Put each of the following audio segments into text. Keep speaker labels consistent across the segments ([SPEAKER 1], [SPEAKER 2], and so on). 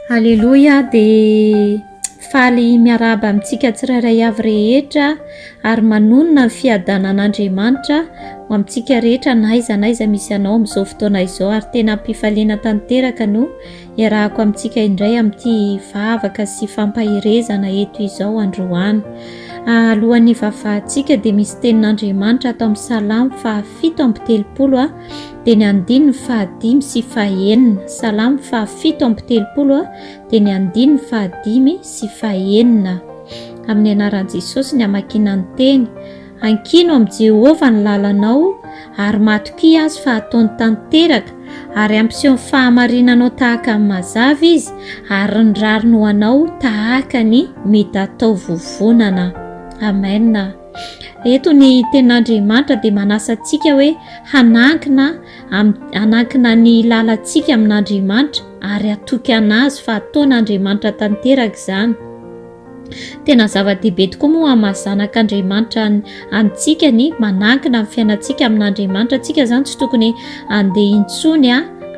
[SPEAKER 1] Aleloia dia faly miarahaba amintsika tsirairay avy rehetra ary manonona ny fiadanan'Andriamanitra ho amintsika rehetra na aiza na aiza misy anao amin'izao fotoana izao ary tena am-pifaliana tanteraka no iarahako amintsika indray amin'ity vavaka sy fampaherezana eto izao androany. Alohan'ny hivavahantsika dia misy tenin'Andriamanitra ato amin'ny Salamo faha 37 a dia ny andininy fahadimy sy fahenina. Salamo faha 37 a dia ny andininy fahadimy sy fahenina. Amin'ny anaran'i Jesosy ny hamakiana ny teny. Ankino amin'i Jehovah ny lalanao, ary matokia azy fa hataony tanteraka, ary hampiseho ny fahamarinanao tahaka ny mazava izy, ary ny rariny ho anao tahaka ny mitatao vovonana. Amen. Eto ny tenin'Andriamanitra dia manasa antsika hoe hanankina hanankina ny lalantsika amin'Andriamanitra ary hatoky an'Azy fa hataon'Andriamanitra tanteraka izany. Tena zava-dehibe tokoa moa amin'ny maha zanak'Andriamanitra antsika ny manankina ny fiainantsika amin'Andriamanitra. Antsika izany tsy tokony handeha intsony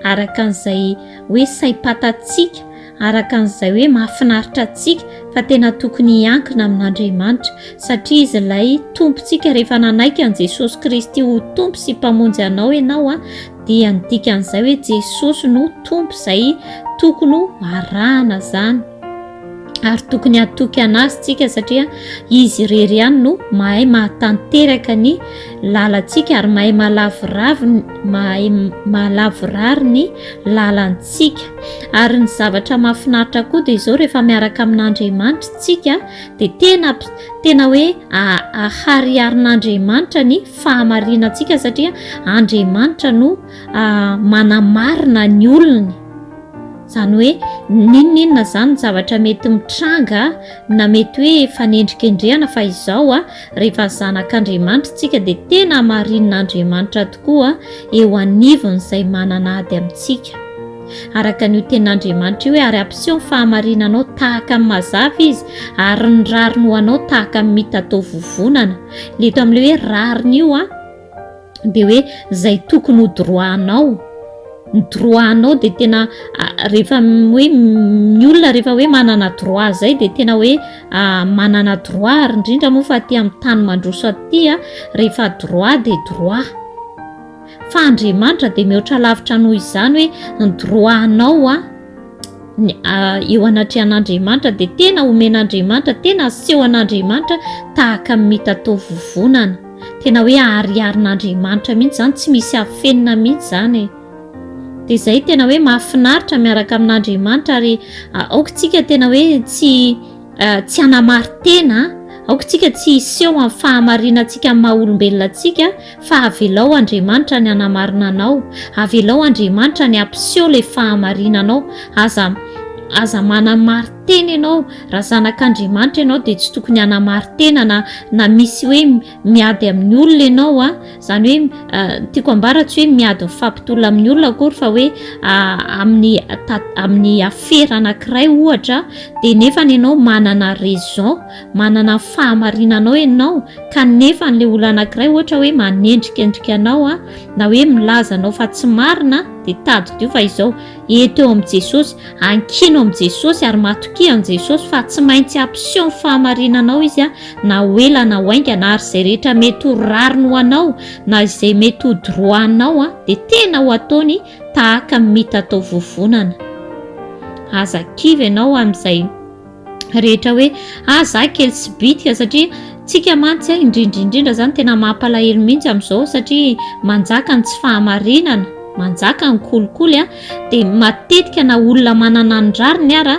[SPEAKER 1] araka an'izay hoe saim-patantsika, araka an'izay hoe mahafinaritra antsika, fa tena tokony hiankina amin'Andriamanitra, satria Izy ilay Tompontsika. Rehefa nanaiky an'i Jesosy Kristy ho Tompo sy Mpamonjy anao ianao, dia ny dikan'izay hoe Jesosy no Tompo izay tokony ho arahana izany. Ary tokony hatoky an'Azy tsika satria Izy irery ihany no mahay mahatanteraka ny lalantsika ary mahay mahalavorary mahay mahalavorary ny lalantsika. Ary ny zavatra mahafinaritra koa dia izao rehefa miaraka amin'Andriamanitra tsika dia tena tena hoe ahariharin'Andriamanitra ny fahamarinantsika satria Andriamanitra no manamarina ny olony. Izany hoe n'inon'inona izany ny zavatra mety mitranga na mety hoe fanendrikendrehana fa izao a, rehefa zanak'Andriamanitra isika dia tena hamarinin'Andriamanitra tokoa eo anivon'izay manana ady amintsika. Araka an'io tenin'Andriamanitra io hoe ary hampiseho ny fahamarinanao tahaka ny mazava izy ary ny rariny ho anao tahaka ny mitatao vovonana. Ilay eto amin'ilay hoe rariny io a, dia hoe izay tokony ho droit anao, ny droit anao dia tena rehefa hoe ny olona rehefa hoe manana droit zay dia tena hoe manana droit ary indrindra moa fa aty amin'ny tany mandroso aty a rehefa droit dia droit fa Andriamanitra dia mihoatra lavitra noho izany hoe ny droit anao a ny eo anatrehan'Andriamanitra dia tena omen'Andriamanitra tena asehon'Andriamanitra tahaka ny mitatao vovonana Tena hoe ahariharin'Andriamanitra mihitsy izany, tsy misy afenina mihitsy izany e. Dia izay tena hoe mahafinaritra miaraka amin'Andriamanitra ary aoka tsika tena hoe tsy tsy hanamari-tena, aoka tsika tsy hiseho amin'ny fahamarinantsika amin'ny maha olombelona antsika fa avelao Andriamanitra ny hanamarina anao, avelao Andriamanitra ny hampiseho ilay fahamarinanao. Aza aza manamari-tena ianao Raha zanak'Andriamanitra ianao dia tsy tokony hanamari-tena na na misy hoe miady amin'ny olona ianao a, izany hoe ny tiako ambara tsy hoe miady mifampitolona amin'ny olona akory fa hoe amin'ny amin'ny afera anankiray ohatra dia nefany ianao manana raison, manana ny fahamarinanao ianao kanefa an'ilay olona anankiray ohatra hoe manendrikendrika anao a, na hoe milaza anao fa tsy marina dia tadidio fa izao Eto eo amin'i Jesosy, ankino amin'i Jesosy ary matokia an'i Jesosy fa tsy maintsy hampiseho ny fahamarinanao Izy na ho ela na ho haingana ary izay rehetra mety ho rariny ho anao na izay mety ho droit anao dia tena ho ataony tahaka ny mitatao vovonana. Aza kivy ianao amin'izay. rehetra hoe ah za kely sy bitika satria tsika mantsy a indrindra indrindra zany tena mampalahelo mihitsy amin'izao satria manjaka ny tsy fahamarinana manjaka ny kolikoly a dia matetika na olona manana ny rariny ara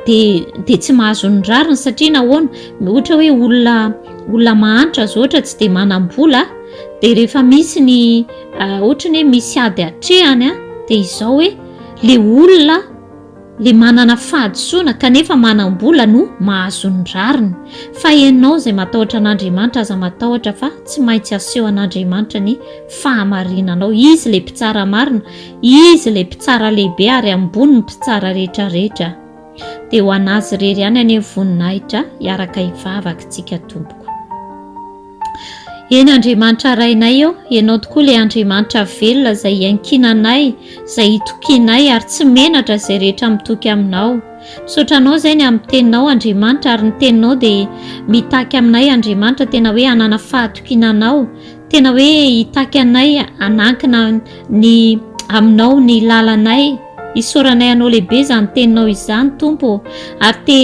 [SPEAKER 1] dia dia tsy mahazo ny rariny satria nahoana ohatra hoe olona olona mahantra zao ohatra tsy dia manam-bola dia rehefa misy ny ohatra ny hoe misy ady atrehany a dia izao hoe le olona Le manana fahadisoana kanefa manam-bola no mahazo ny rariny. Fa ianao izay matahotra an'Andriamanitra aza matahotra fa tsy maintsy aseho an'Andriamanitra ny fahamarinanao. Izy ilay mpitsara marina, Izy ilay mpitsara lehibe ary ambony ny mpitsara rehetra rehetra. Dia ho an'Azy irery ihany anie ny voninahitra hiaraka hivavaka tsika tompoko. Eny Andriamanitra Rainay ô, Ianao tokoa ilay Andriamanitra velona izay iankinanay, izay itokianay ary tsy menatra izay rehetra mitoky Aminao. Misaotra Anao izay ny amin'ny Teninao Andriamanitra ary ny Teninao dia mitaky aminay Andriamanitra tena hoe hanana fahatokiana Anao, tena hoe hitaky anay hanankina ny Aminao ny lalanay. Isaoranay Anao lehibe izany Teninao izany Tompo ô, ary te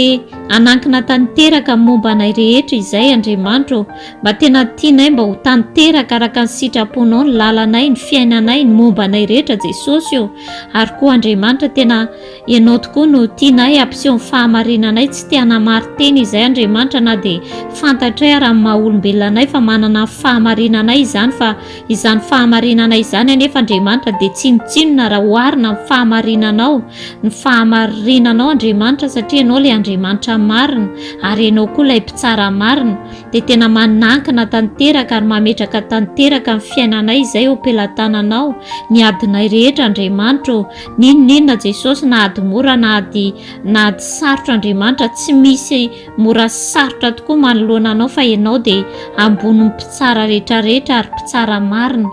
[SPEAKER 1] hanankina tanteraka ny momba anay rehetra izay Andriamanitra ô, Mba tena tianay mba ho tanteraka araka ny sitraponao ny lalanay, ny fiainanay, ny momba anay rehetra Jesosy ô! Ary koa Andriamanitra tena Ianao tokoa no tianay hampiseho ny fahamarinanay, tsy te hanamari-tena izahay Andriamanitra na dia fantatray ara amin'ny maha olombelona anay fa manana ny fahamarinanay izany fa izany fahamarinanay izany anefa Andriamanitra dia tsinontsinona raha oharina amin'ny fahamarinanao, ny fahamarinanao Andriamanitra satria Ianao ilay Andriamanitra marina ary Ianao koa ilay mpitsara marina dia tena manankina tanteraka ary mametraka tanteraka ny fiainanay izay eo am-pelatananao, ny adinay rehetra Andriamanitra ô, n'inon'inona Jesosy na ady mora na ady na ady sarotra Andriamanitra tsy misy mora sy sarotra tokoa manoloana anao fa Ianao dia ambonin'ny mpitsara rehetra rehetra ary mpitsara marina.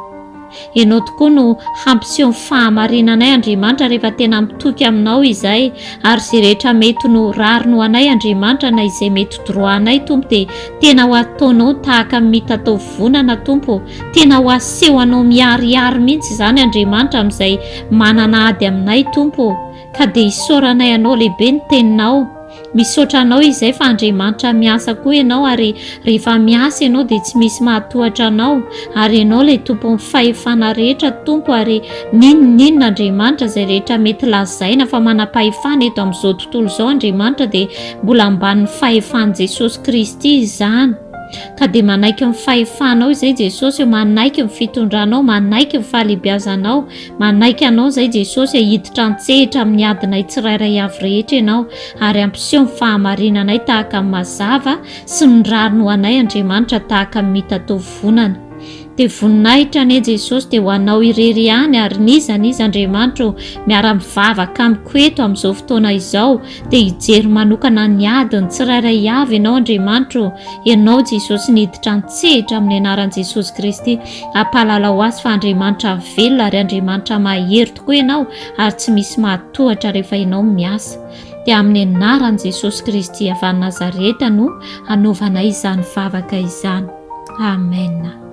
[SPEAKER 1] Ianao tokoa no hampiseho ny fahamarinanay Andriamanitra rehefa tena mitoky aminao izay ary izay rehetra mety no rariny ho anay Andriamanitra na izay mety droit anay Tompo dia tena ho ataonao tahaka ny mitatao vonana Tompo ô tena ho asehonao miharihary mihitsy izany Andriamanitra amin'izay manana ady aminay Tompo ô ka dia isaoranay anao lehibe ny teninao Misaotra anao izay fa Andriamanitra miasa koa ianao ary rehefa miasa ianao dia tsy misy mahatohatra anao ary ianao ilay tompon'ny fahefana rehetra Tompo ary n'inon'inona Andriamanitra izay rehetra mety lazaina fa manam-pahefana eto amin'izao tontolo izao Andriamanitra dia mbola ambanin'ny fahefan'i Jesosy Kristy izany ka dia manaiky ny fahefanao izay Jesosy eo manaiky ny fitondranao manaiky ny fahalehibiazanao Manaiky Anao izay Jesosy hiditra an-tsehitra amin'ny adinay tsirairay avy rehetra Ianao ary hampiseho ny fahamarinanay tahaka ny mazava sy ny rariny ho anay Andriamanitra tahaka ny mitatao-vonana. Dia voninahitra anie Jesosy dia ho Anao irery ihany ary n'iza n'iza Andriamanitra ô miara-mivavaka amiko eto amin'izao fotoana izao dia hijery manokana ny adiny tsirairay avy Ianao Andriamanitra ô Ianao Jesosy niditra an-tsehitra amin'ny anaran'i Jesosy Kristy Ampahalalao azy fa Andriamanitra velona ary Andriamanitra mahery tokoa ianao ary tsy misy mahatohatra rehefa ianao miasa. Dia amin'ny anaran'i Jesosy Kristy avy any Nazareta no hanaovanay izany vavaka izany. Amen.